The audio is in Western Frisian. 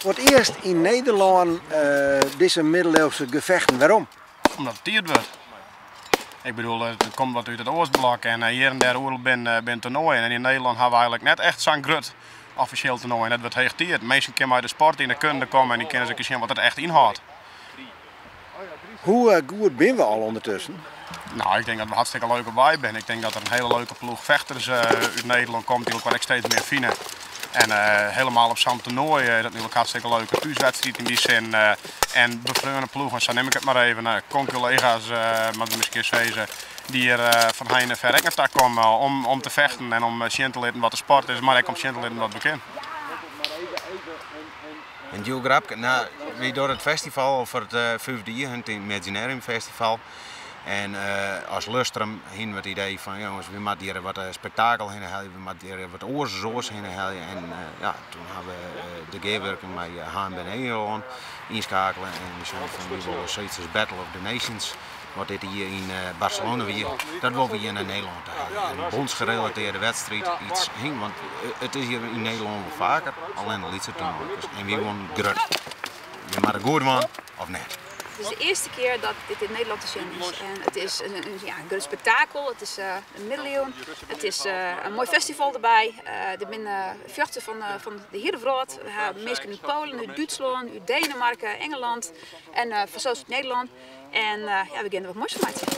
Foar it earst yn Nederlân dizze middeleeuwse gefechten. Wêrom? Omdat it tiid wurdt. Ik bedoel, it komt wat út it Oostblok en hjir en dêr oeral bin toernoaien. En yn Nederlân hawwe we eigenlik net echt sa'n grut offisjeel toernoai. En dat wurdt heech tiid. Minsken kinne mei de sport yn de kunde komme en dy kinne ris in kear sjen wat it echt ynhâldt. Hoe goed binne we al ûndertusken? Nou, ik tink dat we hartstikke leuk op wei binne. Ik tink dat der in hiele leuke ploech fechters út Nederlân komt dy't elkoar ek steeds mear fine. En helemaal op sa'n toernoai is dat natuerlik hartstikke leuk. Een thúswedstriid yn dy sin. En befreone ploegen, sa nim ik it mar even, conculega's, moatte we miskien sizze, dy't hjir fan heinde en ver ek nei ta komme om te fechten en om sjen te litten wat de sport is, mar ek om sjen te litten wat we kinne. In djoer grapke. Nou, wy dogge it festival al foar it fyfde jier, it Imaginarium Festival. En as Lustrum hiene we it idee fan jonges, we moatte hjir wat spektakel hinne helje, we moatte hjir wat oars as oars hinne helje. En ja, toen ha we de gearwurking mei HNB Nederlân ynskakele en we seinen fan wy wolle soiets as Battle of the Nations, wat dit jier yn Barcelona wie, dat wolle we hjir nei Nederlân ta helje. In bondsgerelateerde wedstriid, iets, want it is hjir yn Nederlân wol faker, allinne lytse toernoaikes. En wy wolle grut. Je moatte goed dwaan of net. It is de earste kear dat dit yn Nederlân te sjen is. En it is in, ja, in grut spektakel. It is de middeleeuwen. It is in moai festival derby. Der binne fjochten fan de hiele wrâld. We ha minsken út Poalen, út Dútslân, út Denemarken, Engeland en fansels út Nederlân. En ja, we gean der wat moais fan meitsjen.